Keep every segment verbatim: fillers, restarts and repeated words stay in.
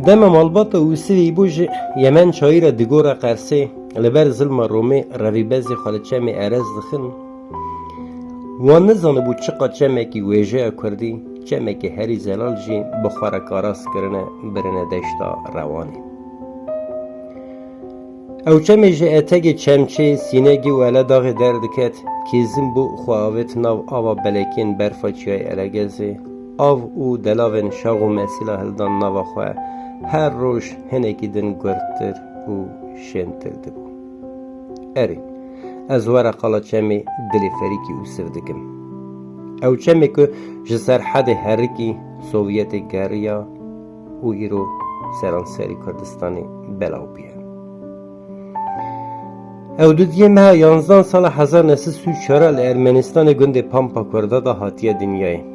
Dema malbata Ûsivî bû ji Yemen çayî re digore Qersê, li ber zilma Romê revîbezê xwe li çemê Erez dixin, wan nizanibû çiqa çemekî wêjeya kurdî, çemekî herî zelal jî bi xwe re karas kirine, birine deşta Rewanê. Ew çemê ji etegê Çemçê, Sînegî û Ele Daxê derdiket, Kêzim bû xwe avêt nav ava belekên berfa çiyayê Elegezê. Av û delavên şax û mesîla hildan nava xwe, her roj hinekî din gurttir û şêntir dibû. Erê, ez were qala çemê dilê Ferîkî Ûsiv dikim. Ew çemê ku ji serhedê herikî Sovyetê geriya û îro seranserî Kurdistanê belav bûye. Ew dudiyê meha yanzdan sala hezar neh sed û çar li Ermenistanê gundê Pampa Kurda de hatiye dinyayê.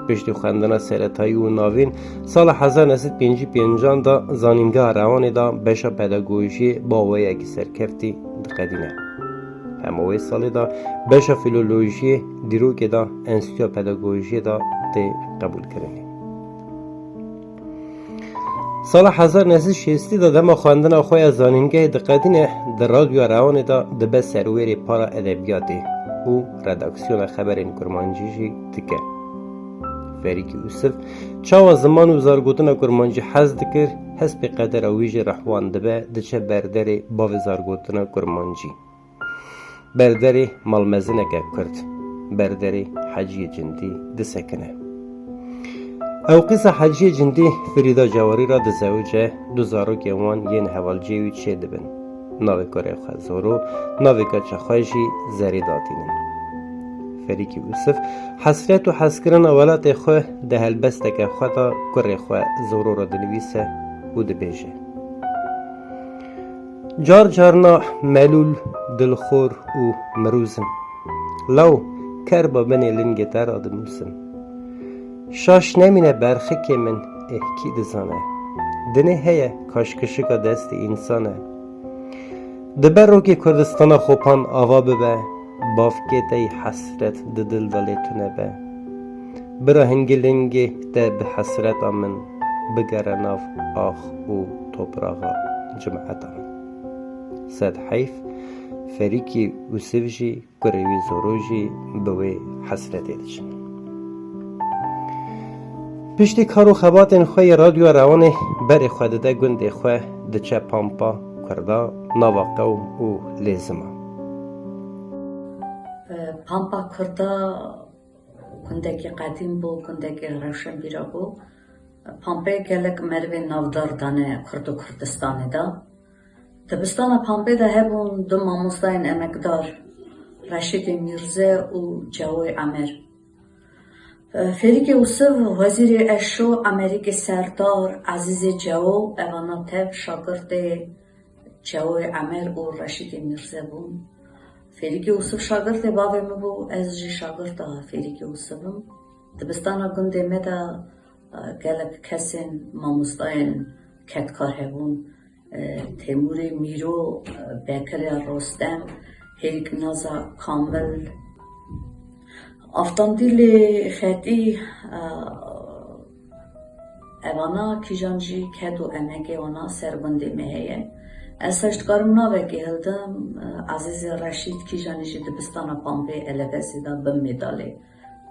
Piştî xwendina seretayî û navîn, sala hezar neh sed pêncî pêncan de Zanîngeha Rewanê de beşa pedagojiyê bi awayekî serkeftî diqedîne. Hema wê salê de beşa filolojiyê dîrokê de Enstîtuya Pedagojiyê de tê qebûlkirinê. Sala hezar neh sed şêstî de dema xwendina xwe ya zanîngehê diqedîne, di Radyoya Rewanê de dibe serwêrê para edebiyatê û redaksiyona xeberên kurmancî jî dike. Ferîkî Ûsiv çawa ziman û zargotina kurmancî hez dikir, hespê qedera wî jî rehwan dibe, diçe berderê bavê zargotina kurmancî. Berderê malmezineke kurd, berderê Heciyê Cindî disekine. Ew qîza Heciyê Cindî Firîda Cewarî re dizewice, du zarokên wan yên hevalciyê wî çêdibin. Navê kurê xwe Zoro, navê keça xwe jî Zerê datînin. Ferîkî Ûsiv hesret û hezkirina welatê xwe di helbesteke xwe de kurê xwe Zoro re dinivîse û dibêje: Car carna melûl, dilxor û mirûz im. Law kerba binê lingê te re dinûsim. Şaş nemîne berxikê min, êh kî dizane. Dinê heye kaşkişika destê însan e. Dibe rokê Kurdistana Xopan ava bibe, bavkê te yî hesret di dil de lê tune be. Bira hingê lingê te bi hesreta min bigere nav ax û topraxa cimeta min. Sed heyf, Ferîkî Ûsiv jî, kurê wî Zoro jî bi wê hesretê diçin. Piştî kar û xebatên xwe yê Radyoya Rewanê berê xwe dide gundê xwe, diçe Pampa Kurda, nava qewm û lêzima. Pampa Kurda gundekî qedîm bû, gundekî rewşenbîra bû. Pampê gelek merivên navdar dane Kurd û Kurdistanê de. Dibistana Pampê de hebûn du mamostayên emekdar, Reşîdê Mîrze û Cewoyê Emer. Ferîkê Ûsiv, Wezîrê Eşo, Emerîkê Serdar, Ezîzê Cewo, evana tev şagirtê Cewoyê Emer û Reşîdê Mîrze bûn. Ferîkê Ûsiv şagirtê bavê min bû, ez jî şagirta Ferîkê Ûsiv im. Dibistana gundê me de, e, gelek kesên mamostayên kedkar hebûn. E, Têmûrê Mîro, e, Bekirê Rostem, Hêrîk Naza Kamil, Aftandîlê Xetî, e, evana kîjan jî ked û emekê wana ser gundê me heye. Ez hej dikarim navekê hildim, e, Ezîzê Reşîd kîjanî jî dibistana Pampê Elevezê de bi medalê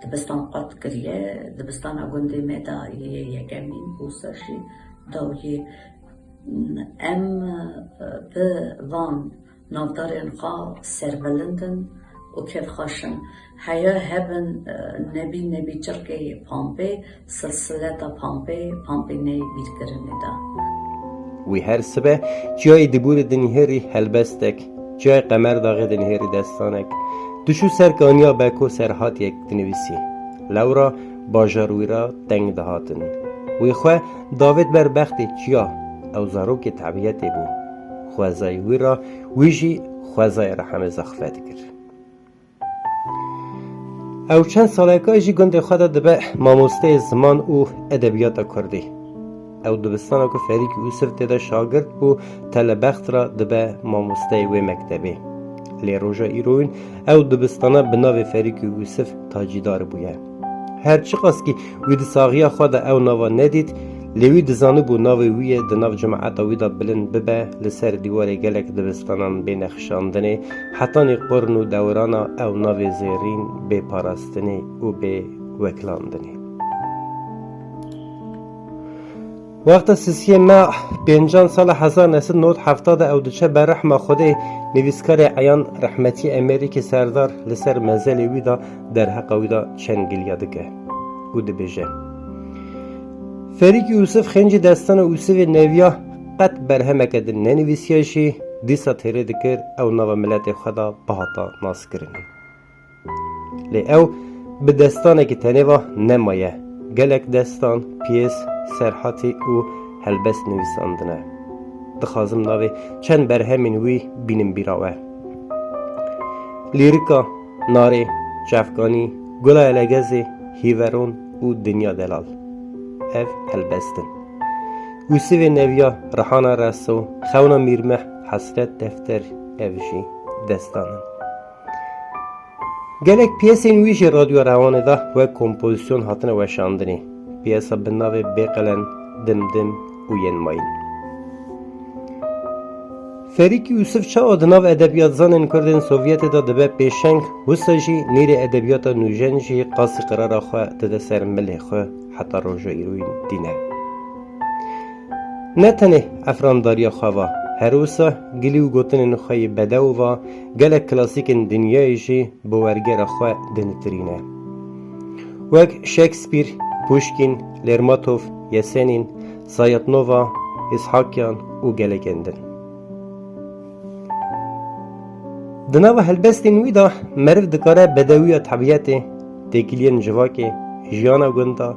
dibistan qat kiriye. Dibistana gundê me de yê yekemîn wisa jî dawiyê. Em, e, bi van navdarên xwe serbilind in û kêfxweş in. Heya hebin, e, nebî nebî çirkê Pampê, silsileta Pampê, Pampê neyê bîrkirinê de. Wî her sibe çiyayê Dibûrê dinihêrî helbestek, çiyayê Qemerdaxê dinihêrî destanek, diçû ser kaniya Beko serhatiyek dinivîsî. Lewra bajar wî re teng dihatin. Wî xwe davêt ber bextê çiya, ew zarokê tebîetê bû. Xwezayê wî re, wî jî xwezayê re hemê zexfe dikir. Ew çend saleka jî gundê xwe de dibe mamosteyê ziman û edebiyata kurdî. Ew dibistana ku Ferîk Ûsiv tê de şagirt bû, telebext re dibe mamosteyê wê mektebê. Lê roja îroyîn ew dibistana bi navê Ferîk Ûsiv tacîdar bûye. Her çiqaskî wî di saxiya xwe de ew nava nedît, Lê wî dizanibû navê wî yê di nav cemaeta wî de bilind bibe, li ser dîwarê gelek dibistanan bê nexşandinê, hetanî qurn û dewirana ew navê zêrîn bê parastinê û bê weklandinê. Wexta sisiyê me pêncan sala hezar neh sed nod hefta de ew diçe ber rehma Xwedê, nivîskarê eyan rehmetî Emerîkê Serdar li ser mezelê wî de derheqa wî de çend giliya dike û dibêje: Ferîk Yûsif Xêncî destana Ûsivê Neviya qet berhemeke din nenivîsiya jî, dîsa têrê dikir ew nava miletê xwe de bihata naskirinê. Lê ew bi destanekî tenê ve nemaye. Gelek destan, piyês, serhatî û helbest nivîsandine. Dixwazim navê çend berhemên wî bînim bîra we. Lîrika, Narê, Çavkanî, Gula Elegezê, Hîveron û Dinya Delal. Ev helbest in. Ûsivê Neviya, Rihana Reso, Xewna Mîrmeh, Hesret Defter, ev jî destan in. Gelek piyesên wî jî Radyoya Rewanê de wek kompozîsyon hatine weşandinê. Piyesa bi navê Bêqelen, Dimdim û yên mayîn. Ferîk Yûsif çawa di nav edebiyatzanên Kurdên Sovyetê de dibe pêşeng, wisa jî nîrê edebiyata nûjen jî qasî qirara xwe dide ser milê xwe heta roja îroyîn tîne. Ne tenê efrandariya xwe va, her wisa gilî û gotinên xwe yê bedew va, gelek klasîkên dinyayê jî bi wergera xwe dinitirîne. Wek Shakespeare, Pushkin, Lermontov, Yesenin, Sayatnova, Ishakyan û gelekên din. Di nava helbestên wî de meriv dikare bedewiya tebîetê, têkiliyên civakê, jiyana gunda,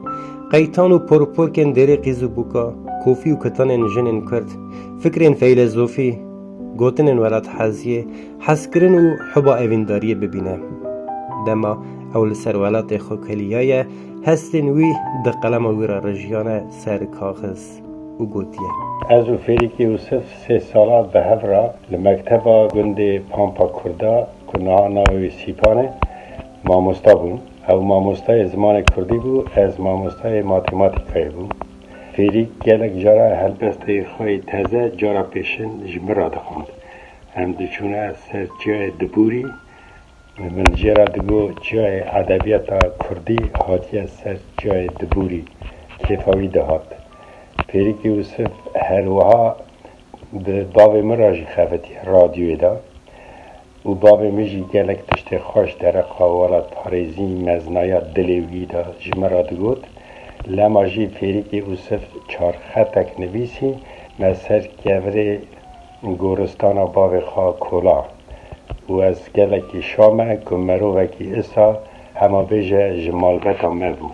qeytan û porporkên dêrê qîz û bûka, kofî û kitanên jinên Kurd, fikrên feylezofî, gotinên welatheziyê, hezkirin û huba evîndariyê bibîne. Dema ew li ser welatê xwe keliyaye, hestên wî di qelema wî re rijiyane ser kaxiz û gotiye: Ez û Fêrîkê Yûsif sê sala bi hev re li mekteba gundê Pampa Kurda, ku niha navê wî Sîpan e, mamosta bûn. Ew mamostayê zimanê kurdî bû, ez mamostayê matematîkayê bûm. Fêrîk gelek cara helbestê xwe yê teze cara pêşin ji min re dixwend. Em diçûne ser çiyayê Dibûrî. Min jê re digot, çiyayê edebiyata kurdî hatiye ser çiyayê Dibûrî. Kêfa wî dihat. Fêrîkê Yûsif her wiha bi bavê min re jî xebitiye radyoyê de. Û bavê min jî gelek tiştê xweş dereqa welatparêzî, meznaya dilê wî de ji min re digot. Lema jî Fêrîkê Ûsif çarxetek nivîsî, me ser kevirê goristana bavê xwe kola. Û ez gelekî şa me ku merovekî isa hema bêje ji malbeta me bû.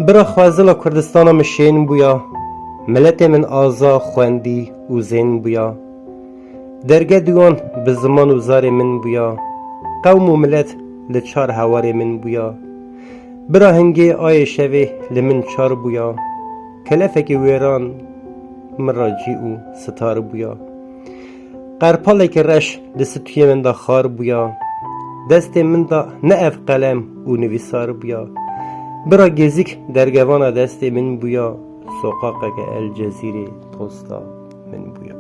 Bira xwezila Kurdistana min şên bûya, miletê min aza xwendî û zên bûya. Derge diwan bi ziman û zarê min bûya, qewm û milet li çar hewarê min bûya. Bira hingê ayê şevê li min çar bûya, kelefekî wêran min re cî û sitar bûya. Qerpalekî reş di stûyê min de xar bûya. Destê min de ne ev qelem û nivîsar bûya. Bira gêzîk dergevana destê min bûya. Soqaqeke El Cezîrê posta min bûya.